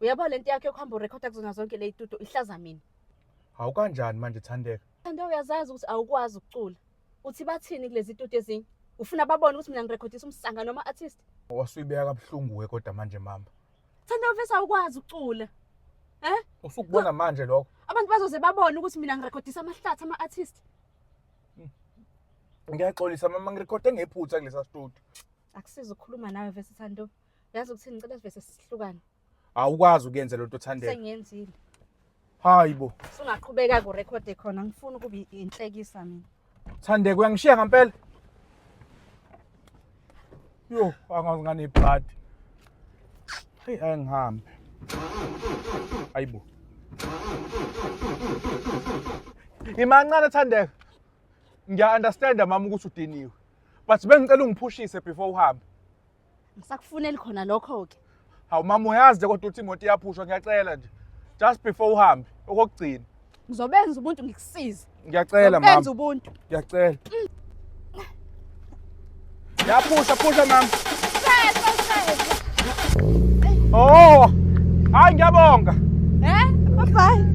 Uyabo lento yakho yokuhamba urekhoda kuzona zonke le studio ihlaza mina. Hawu kanjani manje Thandeka? Thando uyazazi ukuthi awukwazi ukucula. Uthi bathini kulezi studio ezinye? Ufuna babone ukuthi mina ngirekhodisa umsangano noma artist? Wasuyibeka kabuhlungu ke kodwa manje mama. Thando vese awukwazi ukucula. Eh? Usukubona manje lokho. Abantu bazoze babone ukuthi mina ngirekhodisa amahlathi ama artist. Ngiyaxolisa mama ngirekhode ngephutha kulesa studio. Akusizi ukukhuluma nawe vese Thando. Yazi ukuthi ngicela sivese sihlukane. Awukwazi ukuyenza lento Thandeka. Sengiyenzile. Hayi bo. Usungaqhubeka kurekhode khona ngifuna ukuba inhlekisa mina. Thandeka uyangishiya ngempela. Yo, angazi nganebhadi. Hey, angihambe. Hayibo. Imancane Thandeka. Ngiya understand mama ukuthi udiniwe. But bengicela ungiphushise before uhambe. Ngisakufuneli khona lokho ke. Hawu mama uyazi nje kodwa ukuthi imoto iyaphushwa ngiyacela nje. Just before uhambe okokugcina. Ngizobenza ubuntu ngikusize. Ngiyacela mama. Ngizobenza ubuntu. Ngiyacela. Yaphusha phusha mama. Shesha shesha. Oh! Hayi ngiyabonga. Eh? Bye bye.